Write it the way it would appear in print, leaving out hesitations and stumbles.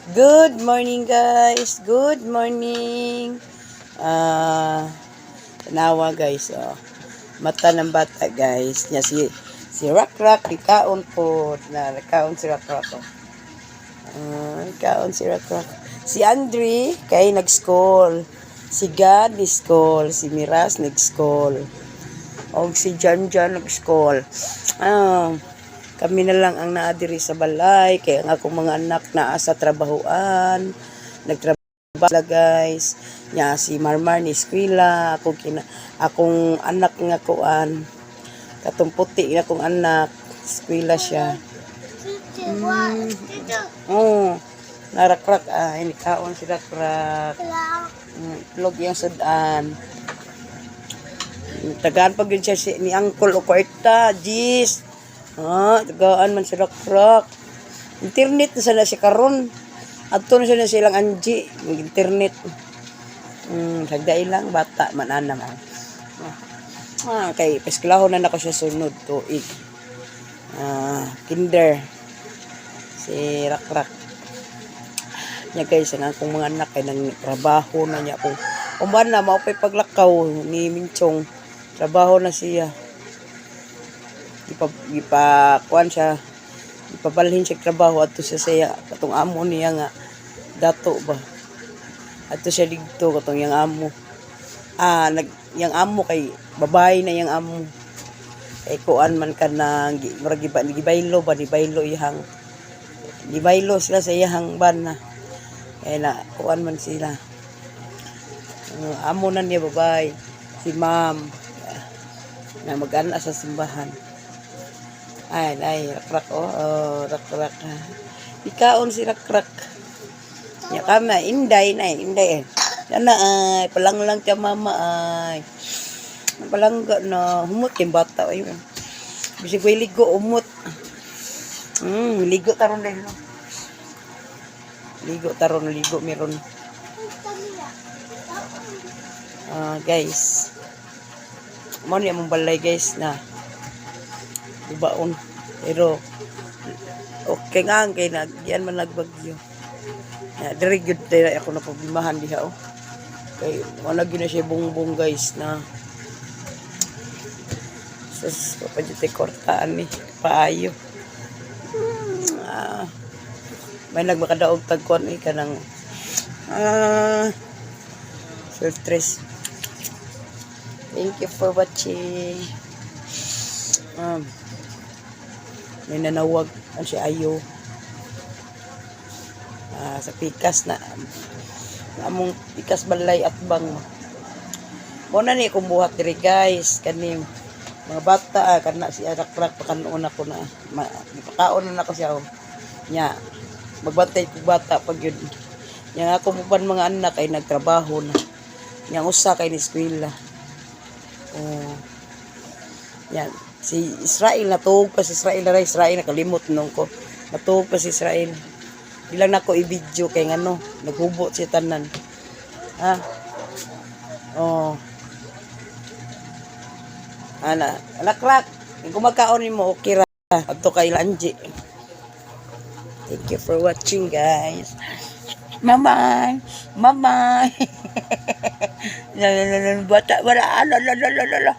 Good morning, guys. Good morning. Ah, tanawa, guys, oh. Mata ng bata, guys. Nya si si Rak Rak ikaon po na nakaon si Rak Rak, oh. Ah, ikaon si Rak Rak. Si Andre kay nag-school. Si Gad ni school, si Miras nag-school. Og si Jan Jan nag-school. Ah, kami na lang ang naa diri sa balay kay ang akong mga anak naa sa trabahoan. Nagtrabaho sila, guys. Nya si Marmar ni eskwela, ako kina akong anak nga kuan. Katong puti nga akong anak, eskwela siya. Oh, narakrak ah, ini kaon si Rakrak. Itlog yung sudan. Tagaan pag yun siya si, ni Uncle o kwarta, jeez. Ah, tagaan man si Rakrak. Internet na sana siya karon. Adto na siya na silang Angie, mag internet. Sagdai lang bata man ana man. Ah, kay pesklahon na nako siya sunod tuig. Ah, kinder. Si Rakrak. Nya guys, ang akong mga anak kay nang trabaho na niya kung uban na mao pay paglakaw ni Minchong. Trabaho na siya. Gipa gipa kuan siya. Ipabalhin siya trabaho adto siya sa iya katong amo niya nga dato ba. Adto siya didto katong iyang amo. Ah, nag yang amo kay babae na yang amo. Kay kuan man ka na murag giba gibaylo ba, ni baylo iyang gibaylo sila sa iyang bana. Kaya na kuan man sila. Amo na niya babae si ma'am na mag-ana sa simbahan. Ay, ay, Rakrak, oh, oh Rakrak. Ikaon si Rakrak. Ya kama, inday na, inday eh. Sana ay, palanglang ka mama ay. Palangga na, humot yung bata ay. Bisig way ligo, umot. Ligo taron dahil, no. Ligo taron, ligo meron. Ah, guys. Mo ni among balay, guys, na gubaon. Pero okay nga kay nag yan man nagbagyo. Ya, diri gyud diri ako na problemahan diha, oh. Kay wala gyud na siya bongbong, guys, na. Sus, papadyote kortaan ni paayo. Ah, may nagmakadaog tagkuan eh kanang filtres. Thank you for watching. May nanawag ang si Ayo. Ah, sa pikas na among pikas balay at bang. Mo na ni akong buhat diri, guys, kani mga bata ah, kana si Arakrak pakanon ako na ma, pakaon na nako siya, oh. Nya magbantay kog bata pag yun. Nya ako uban mga anak ay nagtrabaho na. Nya usa kay ni eskwela. Oh. Yan. Si Israel natuog pa si Israel na Israel nakalimot nung ko. Natuog pa si Israel. Di lang nako i-video kay ngano, naghubo siya tanan. Ha? Oh. Ana, Rakrak. Kung magkaon nimo okay ra. Adto kay Lanji. Thank you for watching, guys. Bye-bye. Bye-bye. Bata, wala. La, la, la, la, la.